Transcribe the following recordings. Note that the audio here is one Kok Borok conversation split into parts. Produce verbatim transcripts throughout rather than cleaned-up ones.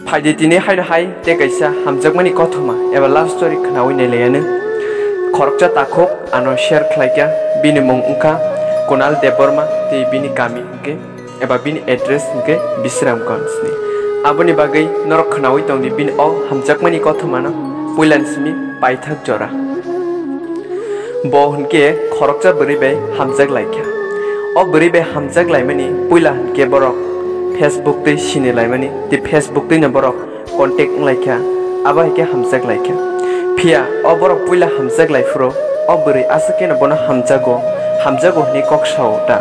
Phaidi tini haino hai tei kaisa hamjakmani kothoma eba love story khnaui nailaianw. Khoroksa takhuk ano share khlaikha, bini mung wngkha Kunal Debbarma tei bini kami hwnkhe eba bini address hwnkhe Bisramganj ni. Aboni bagwi norok khnaui tongdi bini o hamjakmani kothomano puilani simi paithak jora. Bo hwnkhe khoroksa bwrwi bai hamjak laikha. O bwrwi bai hamjak laimani puila hwnkhe borok Facebook tei sini laimani tei Facebook tei no borok contact wnglaikha, abo hai khe hamjak laikha. Phiya o borok puila hamjak laiphuru o bwrwi aswk kheno bono hamjago, hamjago hwnwi kok sao ta.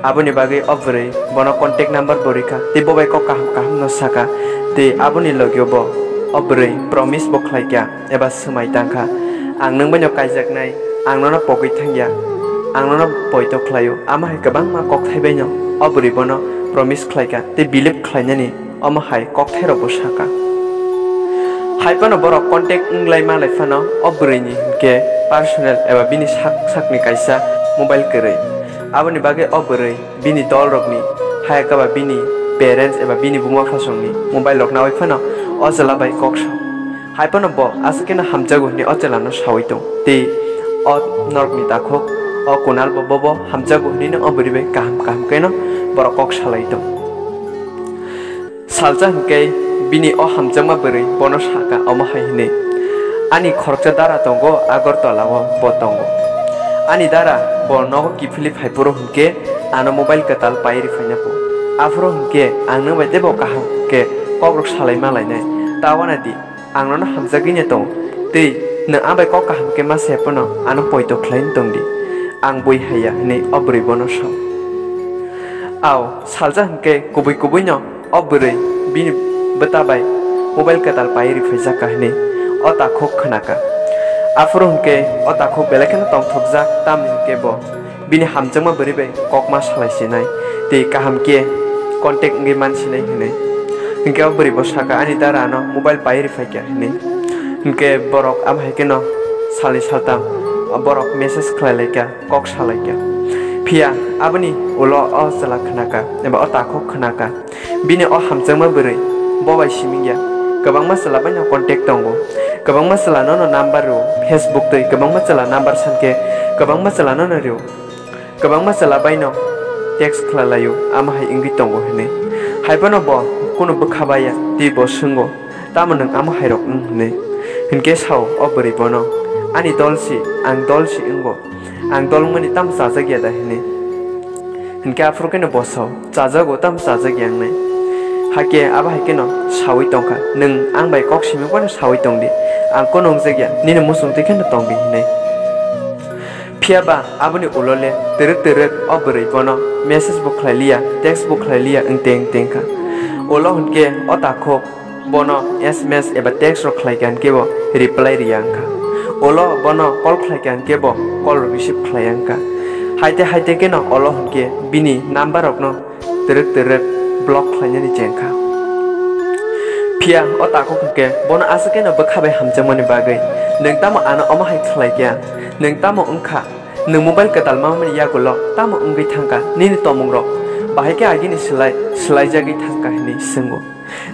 Aboni bagwi o bwrwi bono contact number bo rikha tei bo bai kok kaham kaham no saka tei aboni logio bo o bwrwi promise bo khlaikha eba swmai tangkha, "Ang nwng bai no kaijaknai, ang nono pogwi thangya, ang nono poito khlaio." Ama hai kwbangma kokthai bai no o bwrwi bono promise khlaikha tei believe khlainani omo hai kokthairokbo saka. Hai phano borok contact wnglai malai phano o bwrwini hinkhe personal eba bini sak sakni kaisa mobile kwrwi. Aboni bagwi o bwrwi bini dolrokni, hayakhe ba bini parents eba bini buma phasongni mobile rok naui phano o chwla bai kok sao. Hai phano bo aswk kheno hamjago hwnwi o chwlano saui tong tei o norokni takhuk o Kunal bo bobo hamjago hwnwino o bwrwi bai kaham kaham kheno borok kok salai tong. Salsa hinkhe bini o hamjakma bwrwi bono saka omo hai hwnwi, "Ani khoroksa dara tongo Agartala o, bo tongo. Ani dara bo nogo kiphilwi phai phuru hinkhe ano mobile kwtal pai riphaina po. Aphuru hinkhe ang nwng bai teibo kaham khe kokrok salai malainai. Ta wana di, ang nono hamjagwino tongo tei nwng ang bai kok kaham khe ma se phano ano poito khlai tongdi. Ang bui haiya," hwnwi o bwrwi bono sao. Ao salsa hinkhe kubui kubuino o bwrwi bini bwta bai mobile kwtal pai riphaijak kha hwnwi o takhuk khnakha. Aphuru hinkhe o takhuk belai kheno tongthokjak, tamni hinkhe bo bini hamjakma bwrwi bai kokma salai sinai tei kaham khe contact wngwi man sinai hwnwi. Hinkhe o bwrwi bo sakha, "Ani dara ano mobile pai riphaikha," hwnwi. Hinkhe borok amo hai kheno salni saltam borok message khlai laikha, kok salaikha. Phiya aboni ulo o chwla khnakha eba o takhuk khnakha. Bini o hamjakma bwrwi bo bai siming ya. Kwbangma chwla bai no contact tongo. Kwbangma chwla no no number rw, Facebook tei kwbangma chwla number san khe kwbangma chwla no no rw. Kwbangma chwla bai no text khlai laio, amo hai wngwi tongo hwnwi. Hai phano bo kunu bwkha bai ya, tei bo swngo, "Tamo nwng amo hai rok wng?" hwnwi. Hinkhe sao o bwrwi bono, "Ani dol si, ang dol si wngo. Ang dol wngmani tamo chajak ya da?" hwnwi. Hinkhe aphuru kheno bo sao, "Chajago, tamo chajak ya wngnai?" Hakhe abo hai kheno saui tongkha, "Nwng ang bai kok simi phano saui tongdi, ang kono wngjak ya, nini muchung twi kheno tongdi," hwnwi. Phiya ba aboni ulo le twrwk twrwk o bwrwi bono message bo khlai liya, text bo khlai liya, wng teng teng kha. Ulo hinkhe o takhuk bono S M S eba text rok khlai kha hinkhe bo reply riya wngkha. Ulo bono call khlai kha hinkhe bo call rok receive khlai ya wngkha. Haite haite kheno ulo hinkhe bini number rokno twrwk twrwk block khlainani chengkha. Phiya o takhuk hinkhe bono aswk kheno bwkha bai hamjakmani bagwi, "Nwng tamo ano omo hai khlai kha? Nwng tamo wngkha? Nwng mobile kwtal mamani yagulo tamo wngwi thangkha? Nini tomung rok bahai khe agini slai, slaijagwi thangkha?" hwnwi swngo.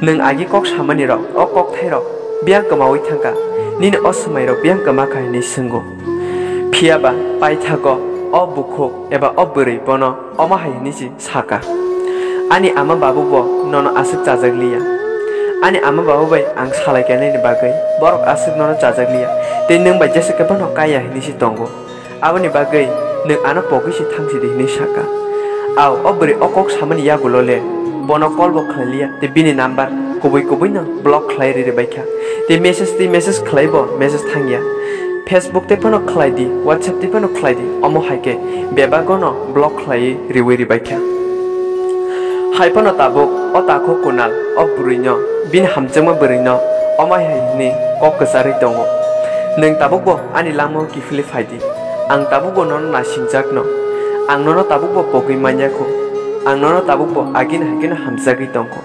"Nwng agi kok samani rok, o kokthai rok biyang kwmaui thangkha, nini o swmai rok biyang kwma kha?" hwnwi swngo. Phiya ba paithago o bukhuk eba o bwrwi bono omo hai hwnwi se sakha, "Ani ama babu bo nono aswk chajak liya. Ani ama babu bai ang salai kha nini bagwi, borok aswk nono chajak liya, tei nwng bai jesa khe phano kaiya hwnwi se tongo. Aboni bagwi nwng ano pogwi se thang sidi," hwnwi sakha. Ao o bwrwi o kok samani yagulo le bono call bo khlai liya tei bini number kubui kubui no block khlai riri bai kha. Tei message tei message khlai bo message thang ya. Facebook tei phano khlai di, WhatsApp tei phano khlai di, omo hai khe bebago no block khlai riwi ri bai kha. Hai phano tabuk o takhuk Kunal o bwrwi no, bini hamjakma bwrwi no omo hai hwnwi kok kwcharwi tongo, "Nwng tabuk bo ani langmao kiphilwi phai di. Ang tabukbo nono naisingjakno. Ang nono tabukbo pogwi manyakho. Ang nono tabukbo agini hai kheno hamjagwi tongkho.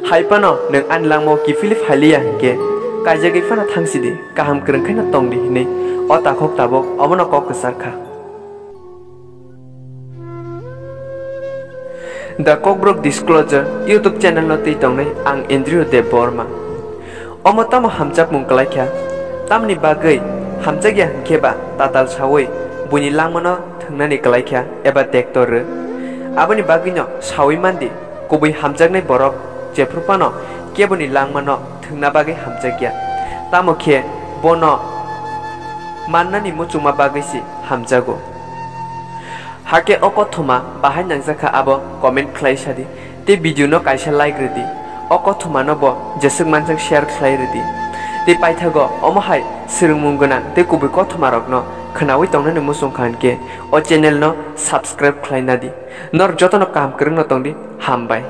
Hai phano nwng ani langmao kiphilwi phailiya hinkhe, kaijagwi phano thangsidi, kaham kwrwng kheno tongdi," hinwi o takhuk tabuk omono kok kwchar kha. The Kokborok Disclosure YouTube channel no twi tongnai ang Andrew Debbarma. Omo tamo hamjakmung kwlaikha? Tamni bagwi hamjakya hwnkhe ba tatal sawi buini langmano thwngnani kwlaikha eba tektor rw? Aboni bagwino sawi mandi, kubui hamjaknai borok jephru phano keboni langmano thwngna bagwi hamjakya, tamo khe bono mannani muchungma bagwi se hamjago. Hakhe o kothoma bahai nangjakha abo comment khlai sadi, tei video no kaisa like rwdi, o kothoma no bo jeswk manjak share khlai rwdi. Tei paithago omo hai swrwngmung gwnang tei kubui kothoma rokno khwnawi tongnani muchungkha hwnkhe o channel no subscribe khlai nadi. Norok jotono kaham kwrwngno tongdi, hambai.